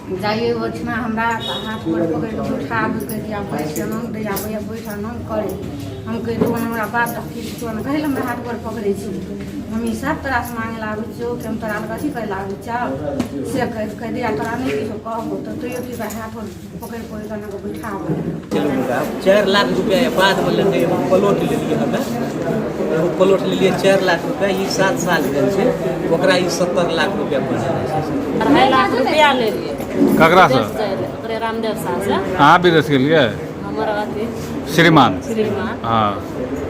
जाइए ओहिठिना हमरा तऽ हाथ गोर पकड़ि कऽ बैठाबी कहै कि आब बैठ एना दैया भैया बैठ एना करे। हम कहै तोहन हमरा बात अथी तोहन कहै लए हमरा हाथ गोर पकड़ै छी, हम ई सब तोरासँ मांगे लए आबै छियौ कि हम तोरा लग अथी करै लए आबै छियौ से कहि कहि दिया तोरा नहि किछो कहबो तऽ तैयो की हाथ गोर पकड़ि पकड़ि कऽ एना कऽ बैठाबै। 4 लाख रुपया बादमे लेलकै। एगो प्लॉट लेलियै हमे, एगो प्लॉट लेलियै 4 लाख रुपया। ई 7 साल भेल छै ओकरा, ई 70 लाख रुपया बनेने छै। 2.5 लाख रुपया लेलियै। ककरासँ? ओकरे रामदेव शाह से। अहाँ विदेश गेलियै? हमर अथी श्रीमान। श्रीमान। हँ।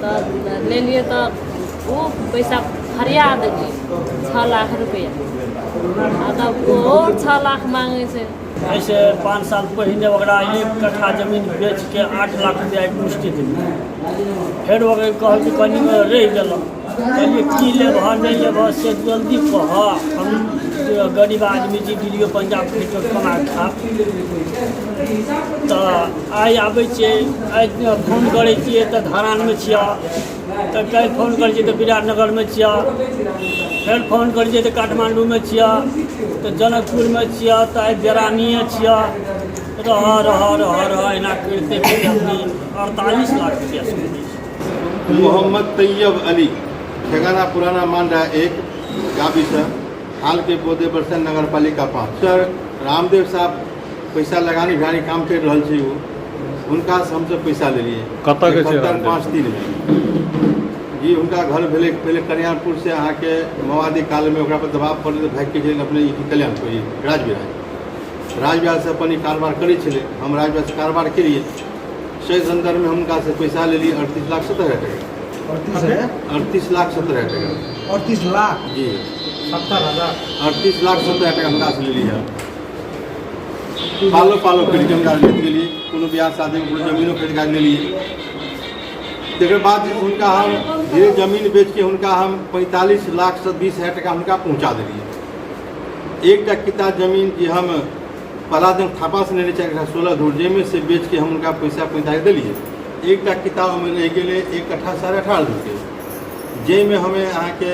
तऽ लेलियै तऽ ओ पैसा फरिया देलियै 6 लाख रुपया, आ तब ओ आओर 6 लाख मांगै छै। एहिसँ 5 साल पहिने ओकरा 1 कट्ठा जमीन बेचके 8 लाख रुपया पुष्टि देलियै। फेर ओकरा कहलकै कनि रहि गेलहुँ, कहलियै की लेबह नहि लेबह से जल्दी कहऽ, हम गरीब आदमी छी, दिल्लियो पंजाब खरीद कऽ कमा कऽ खाब। तऽ आइ आबै छियै, आइ फोन करै छियै तऽ धरानमे छिअ, तऽ काल्हि फोन करै छियै तऽ विराटनगरमे छिअ, फेर फोन करै छियै तऽ काठमाण्डूमे छिअ, तऽ जनकपुरमे छिअ, तऽ आइ बेरानीए छिअ। रह रह रह रह एना करिते करिते अपनी 48 लाख रुपया सुनै छै। मोहम्मद तैयब अली, ठेगाना पुराना मांडा 1, गाबीसर, हाल के पौधे बरसन नगर पालिका 5। सर, रामदेव साहब पैसा लगानी भिरानी काम करि रहल छै, ओ हुनकासँ हमसब पैसा लेलियै। कतऽ के छै 71 रामदेव? 5 3 मे जी हुनका घर भेलै। पहिले कल्याणपुर से अहाँके माओवादी कालमे ओकरा पर दबाव पड़लै तऽ भागि के गेल अपने ई कल्याणपुर, ई राजविराज। राजविराजसँ अपन ई कारोबार करै छलै। हम राजविराजसँ कारोबार केलियै, से सन्दर्भमे हुनकासँ पैसा लेलियै 38,70,000 टाका। 38,000? 38,70,000 टाका। 38 लाख? जी। 70,000। 38,70,000 टाका हुनकासँ लेलियै। पालो पालो खरीद के हुनका लैत गेलियै, कोनो बियाह शादीमे कोनो जमीनो खरीद कऽ लेलियै। तकर बाद हुनका हम धीरे जमीन बेचके हुनका हम 45 लाखसँ 20 हजार टाका हुनका पहुँचा देलियै। एकटा किता जमीन जे हम पलादन थापासँ लेने 4 कट्ठा 16 धूर, जाहिमे से बेचके हम हुनका पैसा 45 देलियै। एकटा किताब ओहिमे रहि गेलै 1 कट्ठा 18.5 धूरके, जाहिमे हमे अहाँके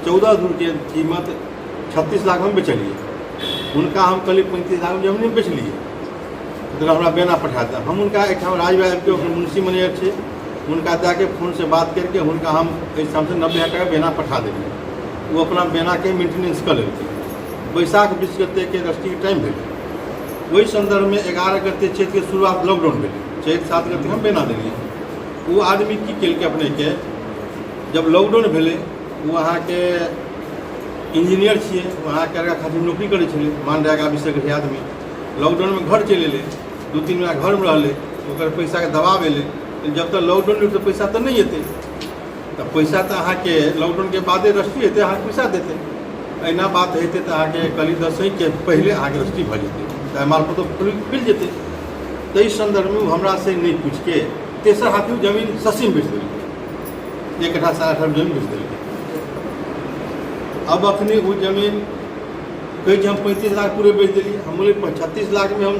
14 धूरके कीमत 36 लाख हम बेचलियै। हुनका हम कहलियै 35 लाखमे जमीन बेचलियै तऽ हमरा बेना पठा दे। हम हुनका एहिठाम राजबाग आबिके ओकर मुंशी मैनेजर छै, हुनका दएके फोनसँ बात करिके हुनका हम एहिठामसँ 90,000 टाका बेना पठा देलियै। ओ अपना बेनाके मेंटेनेंस कऽ लेलकै। बैसाख 20 गतेके रजिस्ट्रीके टाइम भेलै, ओहि सन्दर्भमे 11 गते चैतके शुरुआत लॉकडाउन भेलै। चैत 7 गते हम बेना देलियै। ओ आदमी की केलकै अपनेके, जब लॉकडाउन भेलै, ओ अहाँके इंजीनियर छियै, ओ अहाँके अरगा खातिर नौकरी करै छलै मानराग ऑफिसरके रहै आदमी। लॉकडाउनमे घर चलि एलै, 2-3 महीना घरमे रहलै, ओकर पैसाके दबाव एलै। जब तक लॉकडाउन नहि तऽ पैसा तऽ नहि एतै, तऽ पैसा तऽ अहाँके लॉकडाउनके बादे रजिस्ट्री हेतै, अहाँके पैसा देतै। एहिना बात हेतै तऽ अहाँके कहली दसैँके पहिले अहाँके रजिस्ट्री भऽ जेतै, तऽ मालपत्र खुलि जेतै। ताहि सन्दर्भमे ओ हमरासँ नहि पूछिके तेसर हाथी जमीन सस्तीमे बेच देलकै, 1 कट्ठा 18.5 जमीन बेच देलकै। अब अखनी ओ जमीन कहै छै हम 35 लाख पूरे बेच देलियै। हम बोललियै 36 लाखमे हम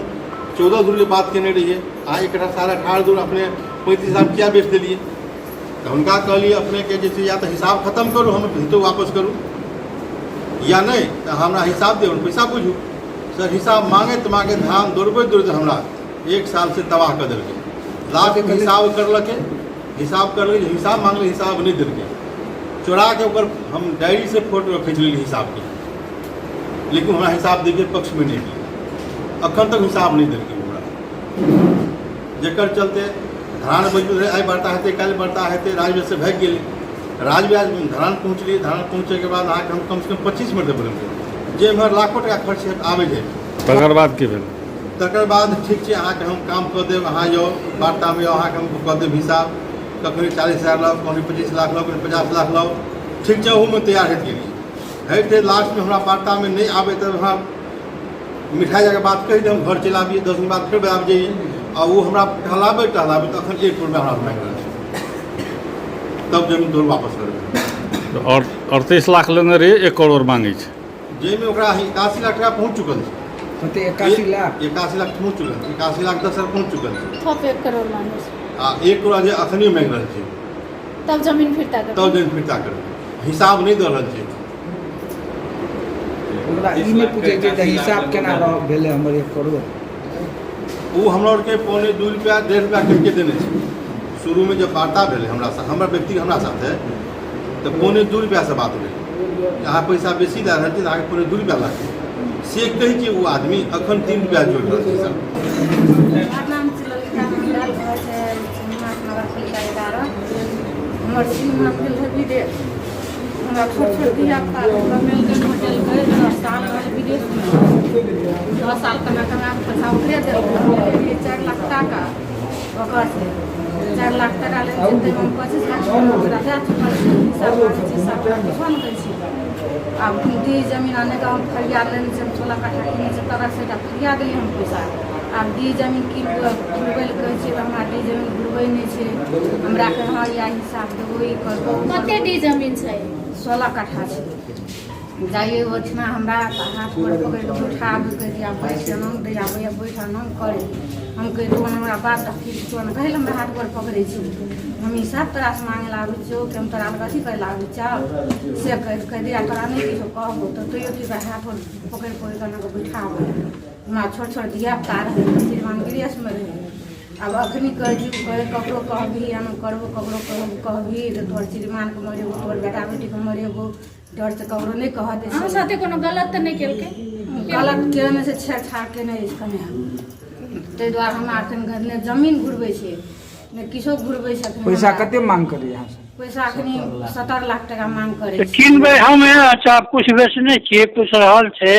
14 धूरके बात केने रहियै, अहाँ 1 कट्ठा 18.5 धूर अपने 35 लाख किया बेच देलियै? तऽ हुनका कहलियै अपनेके जे छै या तऽ हिसाब खतम करू, हम हितो वापस करू, या नहि तऽ हमरा हिसाब दियौ, पैसा बुझू। सर, हिसाब मांगैत मांगैत धान दौड़बैत दौड़ैत हमरा 1 साल से तबाह कऽ देलकै। लास्टमे हिसाब करलकै, हिसाब करलकै, हिसाब मांगलै, हिसाब नहि देलकै। चोरा के ओकर हम डायरी से फोटो खींच लेली हिसाबके, लेकिन हमरा हिसाब दैके पक्षमे नहि गेलै। अखन तक हिसाब नहि देलकै हमरा, जकर चलते धरान मजबूत रहै। आइ वार्ता हेतै, काल्हि वार्ता हेतै, राजव्याज से भागि गेलै। राजव्याज धरान पहुँचलियै। धरान पहुँचैके बाद अहाँके हम कमसँ कम 25 मिनट बोललियै, जे एम्हर लाखो टाका खर्च आबै जाइ। तकर बाद की भेल? तकर बाद ठीक छै, अहाँके हम काम कऽ देब, अहाँ यौ वार्तामे यौ, अहाँके हम कऽ देब हिसाब। कखनो 40,000 लाउ, कखनो 25 लाख लाउ, कखनो 50 लाख लाउ। ठीक छै, ओहूमे तैयार होइत गेलियै। होइत होइत लास्टमे हमरा वार्तामे नहि आबै तऽ हमरा मिठाइ जाके बात कहि दे, हम घर चलि आबियै, 10 दिन बाद फेर आबि जइयै। आ ओ हमरा टहलाबै टहलाबै तऽ अखन 1 करोड़ हमरा मांगि रहल छै, तब जमीन तोर वापस करबै। आओर 38 लाख लेने रहियै, 1 करोड़ मांगै छै। जाहिमे ओकरा 81 लाख टाका पहुँच चुकल छै। कते? 81 लाख? 81 लाख पहुँच चुकल छै, 81,10,000 पहुँच चुकल छै। थप 1 करोड़ मांगे छै। आ 1 करोड़ जे अखनी मांगि रहल छै। तब जमीन फिर्ता करबै। तब जमीन फिर्ता करबै, हिसाब नहि दऽ रहल छै। हमरा ई नहि पूछै छै जे हिसाब केना रह भेलै हमर 1 करोड़। ओ हमरा आरके 1.75 रुपया, 1.5 रुपया कहिके देने छै। शुरूमे जब वार्ता भेलै हमरा साथ, हमर व्यक्ति हमरा साथे, तऽ 1.75 रुपैआसँ बात भेलै। अहाँ पैसा बेसी लए रहल छी तऽ अहाँके 1.75 रुपैआ लागतै, से कहिके ओ आदमी अखन 3 रुपैआ जोड़ि रहल छै सर। हमर नाम छै ललिता मंडल, घर छै नगरपालिका 11। हमर श्रीमान गेल रहै विदेश। हमरा छोट छोट धिया पुता कमेलकै खटेलकै। 10 साल रहलै विदेशमे। 10 साल कमा कमा कऽ पैसा ओकरे देलकै। 4 लाख टाका ओकर से 4 लाख टाका लै छै। ताहिमे हम 25 लाख टाका ओकरा दए चुकल छी। हिसाब मांगै छी, हिसाब किछो नहि दै छी। आब डी जमीन आने के हम फरियाद लेने छी। हम 16 कट्ठा किने छी, तकर से फरिया देलियै हम पैसा। आब डी जमीन कीन घुरबै लए कहै छियै तऽ हमरा डी जमीन घुरबै नहि छै। हमरा कहै हँ, इएह हिसाब देबो, ई करबो, ओ कते करबो। डी जमीन छै? 16 कट्ठा छै। जाइए ओहिठिना हमरा तऽ हाथ गोर पकड़ि कऽ बैठाबै, कहै दिया बैठ, एना दैया भैया बैठ, एना करे। हम कहै तोहन हमरा बात रखी, तोहन कहै लए हमरा हाथ गोर पकड़ै छी। हम हिसाब तोरासँ मांगे लए आबै छियौ कि हम तोरा लग अथी करै लए आबै छियौ? से कहि कहि दिया तोरा नहि किछो कहबो तऽ तैयो की हाथ गोर पकड़ि पकड़ि कऽ एना कऽ बैठाबै। हमरा छोट छोट धिया पुता रहै, श्रीमान विदेशमे रहै। आब अखनी कहै छी, कहै ककरो कहबही, एना करबो, ककरो कहबही तऽ तोहर श्रीमानके मरेबो, तोहर बेटा बेटीके मरेबो। डरसँ ककरो नहि कहऽ दै अहाँ छै। साथे कोनो गलत तऽ नहि केलकै? गलत केने छै, छेड़छाड़ केने अछि कने। ताहि दुआरे हमरा एखन ने जमीन घुरबै छै, ने किछो घुरबै छै एखन। पैसा हमरा। कते मांग करैए अहाँसँ? पैसा अखनी 70 लाख टाका मांग करै तऽ छै। कीनबै हमे। अच्छा, किछु बेचने छियै, किछु रहल छै।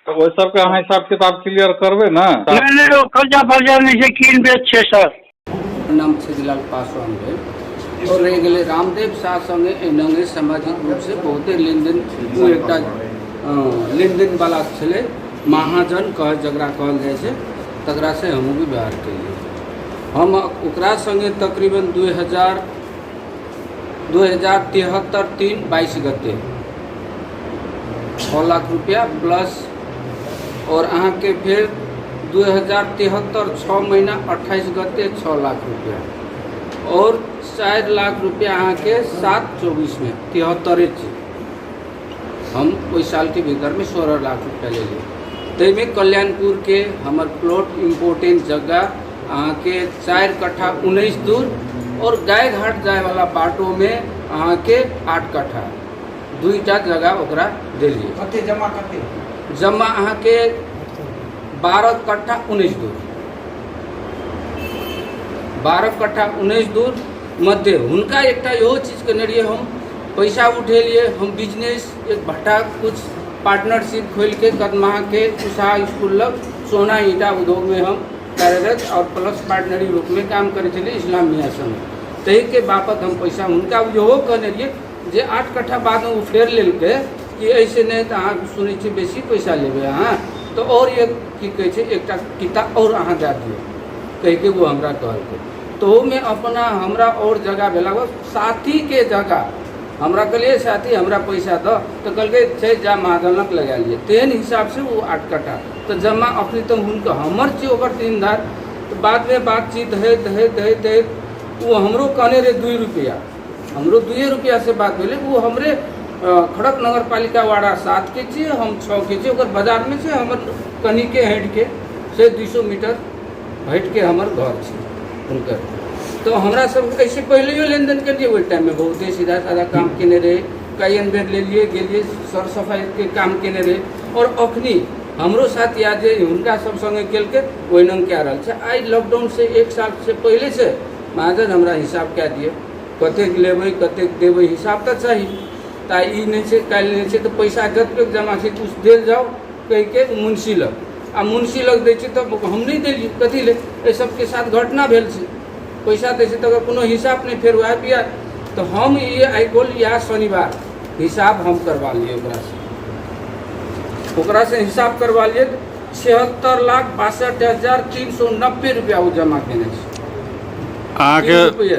तऽ ओहि सबके अहाँ हिसाब किताब क्लियर करबै ने? नहि नहि, ओ कर्जा फर्जा नहि छै, कीन बेच छै सर। नाम छेदीलाल पासवान भेल आओर रहि गेलै रामदेव शाह सङ्गे एनाहे सामाजिक रूपसँ बहुते लेनदेन। ओ एकटा लेनदेनवला छलै, महाजन कह जकरा कहल जाइ छै, तकरासँ हमहूँ भी व्यवहार केलियै। हम ओकरा सङ्गे तकरीबन 2073 3 22 गते 6 लाख रुपया प्लस आओर अहाँके फेर 2073 6 महीना 28 गते 6 लाख रुपया आओर 4 लाख रुपया अहाँके 7 24मे 73 छी। हम ओहि सालके भीतरमे 16 लाख रुपया लेलियै। ताहिमे कल्याणपुरके हमर प्लॉट, इम्पोर्टेंट जगह, अहाँके 4 कट्ठा 19 दूर आओर गाय घाट जायवला बाटोमे अहाँके 8 कट्ठा, दुईटा जगह ओकरा देलियै। कते जमा, कते? जमा अहाँके 12 कट्ठा 19 दूर, 12 कट्ठा 19 दूर मध्य। हुनका एकटा इहो चीज कहने रहियै, हम पैसा उठेलियै, हम बिजनेस एक भट्टा कुछ पार्टनरशिप खोलिके कदमाके उषा स्कूल लग सोना ईंटा उद्योगमे हम कार्यरत आओर प्लस पार्टनरी रूपमे काम करै छलियै इस्लाम मियाँ संगे। ताहिके बापत हम पैसा हुनका इहो कहने रहियै जे 8 कट्ठा बादमे ओ फेर लेलकै कि ऐसे नहि तऽ अहाँ सुनै छियै बेसी पैसा लेबै अहाँ, तऽ आओर एक की कहै छै एकटा किताब आओर अहाँ दए दियौ कहिके ओ हमरा कहलकै। तऽ ओहिमे अपना हमरा आओर जगह भेलाके बाद साथीके जगह हमरा कहलियै, साथी, हमरा पैसा दऽ, तऽ कहलकै छै जा, महाजनक लगा लियै। तेहन हिसाबसँ ओ 8 कट्ठा तऽ जमा अखनी तऽ हुनकर हमर छियै, ओकर देनदार। तऽ बादमे बातचीत होइत होइत होइत होइत ओ हमरो कहने रहै 2 रुपैआ, हमरो 2 रुपैआसँ बात भेलै। ओ हमरे खड़क नगरपालिका वार्ड 7के छियै, हम 6के छियै। ओकर बाजारमे छै, हमर कनिके हटिके से 200 मीटर हटिके हमर घर छै हुनकर। तऽ हमरा सब एहिसँ पहिलैयो लेनदेन केलियै। ओहि टाइममे बहुते सीधा साधा काम केने रहै। कइयन बेर लेलियै, गेलियै, सर सफाइके काम केने रहै। आओर अखनी हमरो साथ या जे हुनका सब सङ्गे केलकै, ओहिना कए रहल छै। आइ लॉकडाउनसँ एक सालसँ पहिलेसँ महाजन हमरा हिसाब कए दिअ, कतेक लेबै, कतेक देबै, हिसाब तऽ चाही। तऽ आइ ई नहि छै, काल्हि नहि छै, तऽ पैसा जतबे जमा छै कुछ देल जाउ कहिके मुंशी लग आ मुंशी लग दै छै तऽ हम नहि देलियै। कथी ले? एहि सबके साथ घटना भेल छै। पैसा दै छै तकर कोनो हिसाब नहि। फेर वएह बिया तऽ हम ई आइ गोल इएह शनिवार हिसाब हम करवा लियै ओकरासँ। ओकरासँ हिसाब करवा लियै, 76,62,390 रुपया ओ जमा केने छै। अहाँके 3 रुपये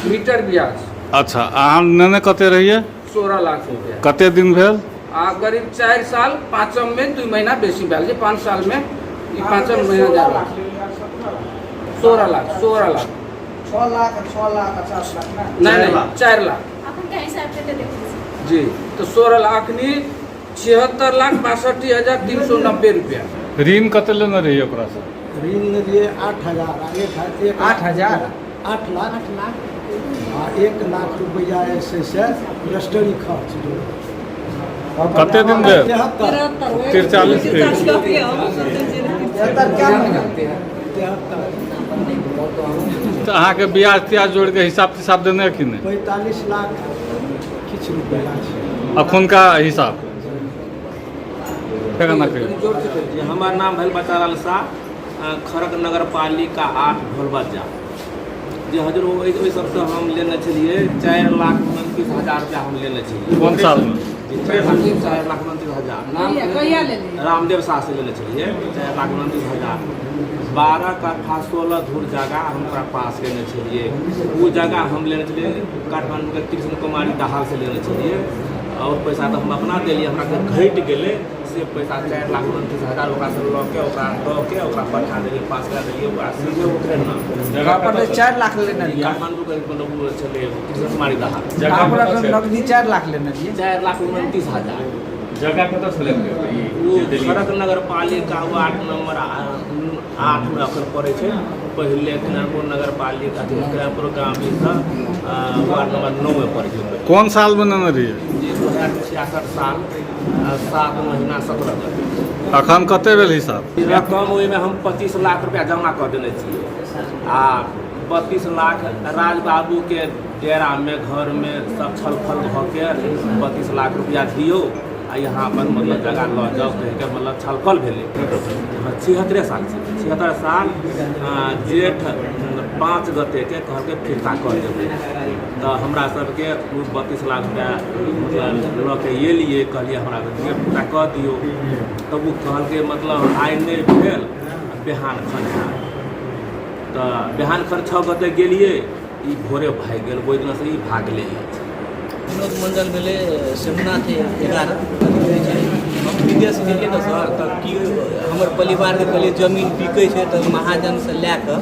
मीटर ब्याज। अच्छा, अहाँ नेने कते रहियै? 16 लाख रुपया। कते दिन भेल? आ करीब 4 साल पाँचममे 2 महीना बेसी भेल छै। 5 सालमे ई पाँचम महीना जा रहल छै। 16 लाख, 16 लाख। 6 लाख, 6 लाख, 7 लाख ने? नहि नहि, 4 लाख। अखन के हिसाब कते देखै छी? जी, तऽ 16 लाख अखनी 76,62,390 रुपैआ। ऋण कते लेने रहियै ओकरासँ? ऋण लेलियै 8,000 आ एक 8,000? 8 लाख आ 1 लाख रुपैआ जे छै से रजिस्ट्री खर्च जोड़। कते दिन भेल? 73। 43। 73 क्या महीना? 73। तऽ अहाँके ब्याज त्याज जोड़ि कऽ हिसाब तिसाब देने कि नहि? 45 लाख किछु रुपैआ छै। अखुनका हिसाब केना कहियौ? जी, हमर नाम भेल बचालाल शाह, खड़ग नगर पालिका 8, ढोलबज्जा। जे हजूर, ओहि ओहि सबसँ हम लेने छलियै 4,29,000 रुपया हम लेने छलियै। कोन सालमे? जी, 4,29,000। कहिया लेलियै? रामदेव शाह से लेने छलियै 4,29,000। 12 कट्ठा 16 धूर जगह हम ओकरा पास केने छलियै। ओ जगह हम लेने छलियै काठमाण्डूके कृष्ण कुमारी दाहाल से लेने छलियै आओर पैसा तऽ हम अपना देलियै, हमरा घटि गेलै से पैसा 4,29,000 ओकरासँ लऽ के ओकरा दऽ के ओकरा पठा देलियै, पास करा देलियै ओकरा सीधे ओकरे नाम। कहाँ पर 4 लाख लेने रहियै? काठमाण्डूके मतलब ओ छलै कृष्ण कुमारी दाहाल। कहाँ पर नगदी 4 लाख लेने रहियै? 4,29,000। जगह कतऽ छलै ई? ओ जे देलियै? खड़ग नगर पालिका वार्ड नंबर 8 मे अखन पड़ै छै। पहिले कल्याणपुर नगर पालिका अथी कल्याणपुर गामसँ वार्ड नंबर 9 मे पड़ै छै। कोन सालमे लेने रहियै? जे 2066 साल 7 महीना 17 गते। अखन कते भेल हिसाब? रकम ओहिमे हम 25 लाख रुपया जमा कऽ देने छियै आ 32 लाख राजबाबूके डेरामे घरमे सब छलफल भऽ के 32 लाख रुपया दियौ आ यहाँ पर मतलब जगह लऽ जाउ कहिके मतलब छलफल भेलै। हँ, 76 साल छै। 76 साल जेठ 5 गतेके कहलकै फिर्ता कऽ देबै। तऽ हमरा सबके ओ 32 लाख रुपया मतलब लऽ के एलियै, कहलियै हमरा सबके फिर्ता कऽ दियौ। तब ओ कहलकै मतलब आइ नहि भेल, बिहान खन हैत। तऽ बिहान खन 6 गते गेलियै, ई भोरे भागि गेल। ओहि दिनसँ ई भागले अछि। विनोद मंडल भेलै शिवनाथ 11 कथी कहै छै। हम विदेश गेलियै ने सर, तऽ की हमर परिवारके कहलियै जमीन बिकै छै तऽ महाजनसँ लए कऽ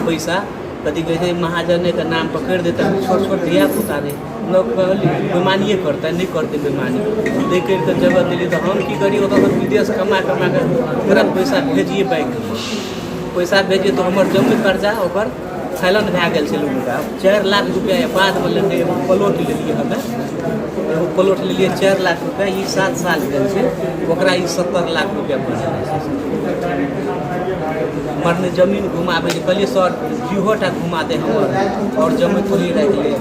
पैसा कथी कहै छै, महाजनेके नाम पकड़ि देतै। छोट छोट धियापुता रहै, लोक कहलियै बेमानिए करतै, नहि करतै बेमानी, नहि करि कऽ जगह देलियै। तऽ हम की करियै, ओतऽसँ विदेश कमा कमा कऽ तुरन्त पैसा भेजिए, बैंकमे पैसा भेजिए तऽ हमर जमीन कर्जा ओकर फैलन भए गेल छलै। हुनका 4 लाख रुपैआ बादमे लेतै। एगो प्लॉट लेलियै हमे, एगो प्लॉट लेलियै 4 लाख रुपैआ। ई 7 साल भेल छै। ओकरा ई 70 लाख रुपैआ बनेने छै। मरने जमीन घुमाबै छै। कहलियै सर, डीहोटा घुमा दे हमर, आओर जमीन थोड़ी राखि ले,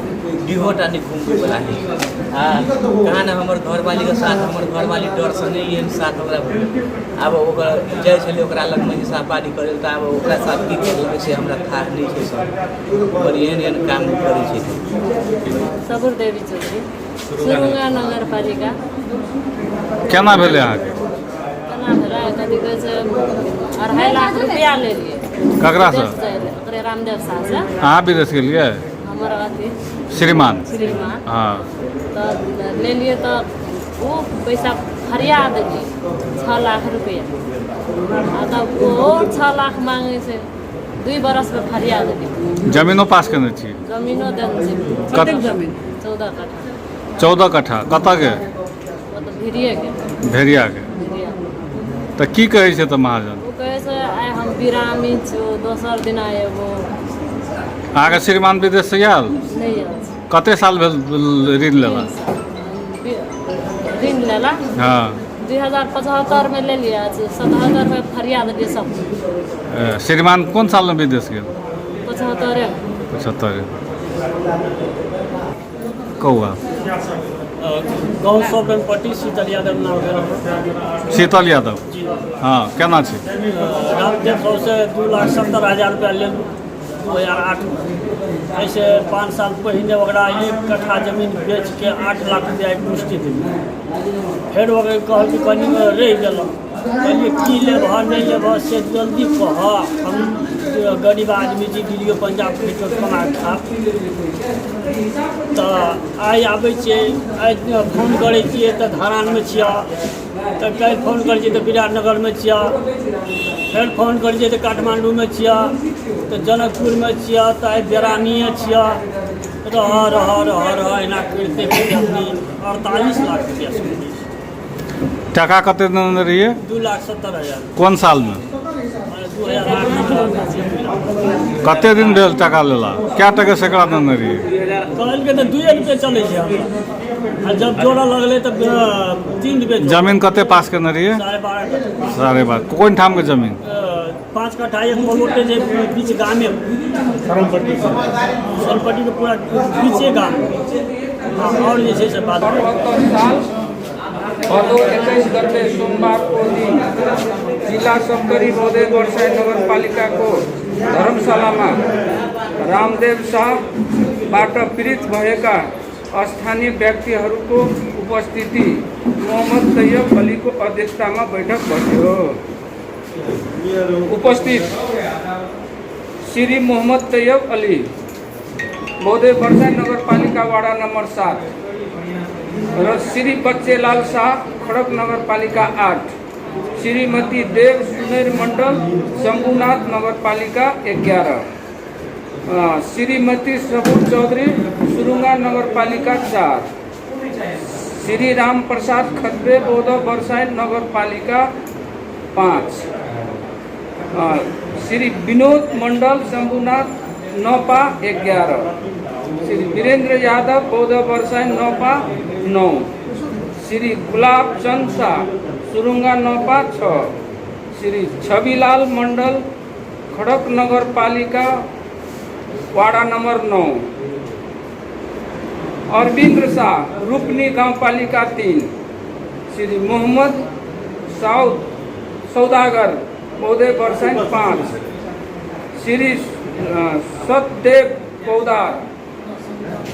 डीहोटा नहि घुमबैवला है। आ कहाँ ने हमर घरवालीके साथ, हमर घरवाली डरसँ नहि एहन साथ ओकरा आब ओकर जाइ छलै ओकरा लगमे हिसाब बारी करै लए, तऽ आब ओकरा साथ की करलकै से हमरा थाह नहि छै सर। पर एहन एहन काम करै छै। सबुर देवी चौधरी, सुरुंगा नगर पालिका। केना भेलै अहाँके? केना भेलै, कथी कहै छै, 2.5 लाख रुपया लेलियै। ककरासँ? विदेश जाइ लए, ओकरे रामदेव शाहसँ। अहाँ विदेश गेलियै? हमर अथी श्रीमान। श्रीमान। तऽ लेलियै तऽ ओ पैसा फरिया देलियै 6 लाख रुपया आ तब ओ आओर 6 लाख मांगै छै। 2 बरसमे फरिया देलियै। जमीनो पास केने छी? जमीनो देने छै। कतेक जमीन? 14 कट्ठा। 14 कट्ठा कतऽके? ओ तऽ भिड़िएके। भेड़ियाके? भिड़िया। तऽ की कहै छै तऽ महाजन? ओ कहै छै आइ हम बिरामी छियौ, दोसर दिना एबो। अहाँके श्रीमान विदेशसँ आयल? नहि आयल छै। कते साल भेल ऋण लेला? ऋण लेला 2075मे लेलियै, 77मे फरिया देलियै सब। श्रीमान कोन सालमे विदेश गेल? 75। 75। कहू आब। गाँव सौरपट्टी, शीतल यादव नाम भेल हमर। शीतल यादव? जी। हँ, केना छै? रामदेव साहसँ 2,70,000 रुपया लेलहुँ 2008मे। एहिसँ 5 साल पहिने ओकरा 1 कट्ठा जमीन बेचके 8 लाख रुपया एक मुश्ती देलियै। फेर ओकरा कहलकै कनि रहि गेलहुँ। कहलियै की लेबह नहि लेबह से जल्दी कहऽ, हम गरीब आदमी छी, दिल्लियो पंजाब खरीद कऽ कमा कऽ खाब। तऽ आइ आबै छियै, आइ फोन करै छियै तऽ धरानमे छिअ, तऽ काल्हि फोन करै छियै तऽ विराटनगरमे छिअ, फेर फोन करै छियै तऽ काठमाण्डूमे छिअ, तऽ जनकपुरमे छिअ, तऽ आइ बेरामिए छिअ। रह रह रह रह एना करिते करिते अपनी 48 लाख रुपया सुनि लै छै। टाका कते देने रहियै? 2,70,000। कोन सालमे? माने 2008। कते दिन भेल टाका लेला? कए टके सैकड़ा देने रहियै? कहलकै तऽ 2 रुपये चलै छै हमरा, आ जब जोड़ऽ लगलै तऽ 3 रुपये। जमीन कते पास केने रहियै? 12.5 कट्ठा। 12.5। कोन ठामके जमीन? 5 कट्ठा एक प्लॉटे छै बीच गामे, सोनपट्टीके पूरा बीचे गाम, आओर जे छै से बात। 78 साल भदौ 21 गते सोमबारको दिन जिल्ला सप्तरी बौद्धे वर्षाई नगरपालिकाको धर्मशालामा रामदेव शाहबाट पीडित भएका स्थानीय व्यक्तिहरूको उपस्थिति मोहम्मद तैयब अलीको अध्यक्षतामा बैठक बस्यो। उपस्थित श्री मोहम्मद तैयब अली, बौद्धे वर्षाई नगरपालिका वाडा नम्बर 7 र श्री बच्चेलाल शाह, खडक नगरपालिका 8, श्रीमती देव सुनेर मण्डल, शम्भुनाथ नगरपालिका 11, श्रीमती सबुर चौधरी, सुरुङ्गा नगरपालिका 4, श्री राम प्रसाद खद्बे, बौद्ध वर्षाई नगरपालिका 5, श्री विनोद मण्डल, शम्भुनाथ नपा 11, श्री वीरेन्द्र यादव, बौद्ध वर्षाई नपा 9, श्री गुलाब चन्द शाह, सुरुङ्गा नपा 6, श्री छविलाल मण्डल, खडक नगरपालिका वाडा नम्बर 9, अरविन्द्र शाह, रूपनी गाउँपालिका 3, श्री मोहम्मद साउद सौदागर, बौद्धे वर्षाई 5, श्री सतदेव पौदार,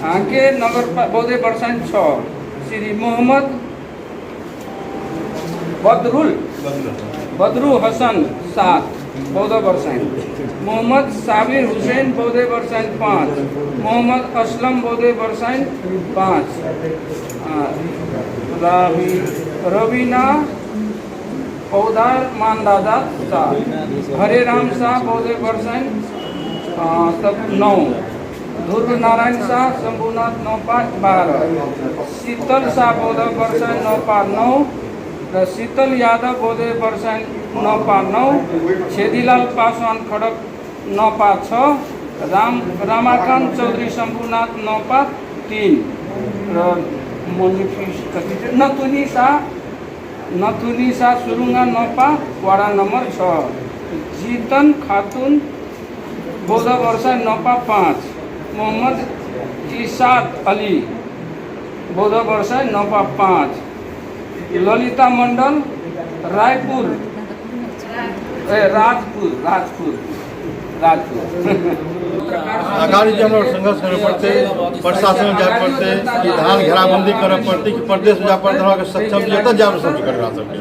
हाँके नगर बौद्धे वर्षाई 6, श्री मोहम्मद बदरुल बदरु हसन 7, बौद्ध वर्षाई, मोहम्मद साबिर हुसैन, बौद्धे वर्षाई 5, मोहम्मद असलम, बौद्धे वर्षाई 5, रवि रविना पौदार मानदादा 4, हरे राम शाह, बौद्धे वर्षाई तब 9, ध्रुव नारायण शाह, शम्भुनाथ नौपा 12, शीतल शाह, बौद्ध वर्षाई नौपा 9 र शीतल यादव, बौद्धे वर्षाई नौपा 9, छेदीलाल पासवान, खडक नौपा 6, राम रामाकान्त चौधरी, शम्भुनाथ नौपा 3 र मोनिफिस कति थियो? नथुनी शाह, नथुनी शाह, सुरुङ्गा नौपा वडा नम्बर 6, जितन खातुन, बौद्ध वर्षा नौपा 5, मोहम्मद इसाद अली, बौद्ध वर्षा नौपा 5, ललिता मण्डल, रायपुर ए राजपुर राजपुर राजपुर। अगाडि जे हमरा संघर्ष करय पड़तै, प्रशासन जाय पड़तै कि धान घेराबंदी करय पड़तै कि प्रदेश जाय पड़तै, हमरा सक्षम जतऽ जाय सब करय सबके।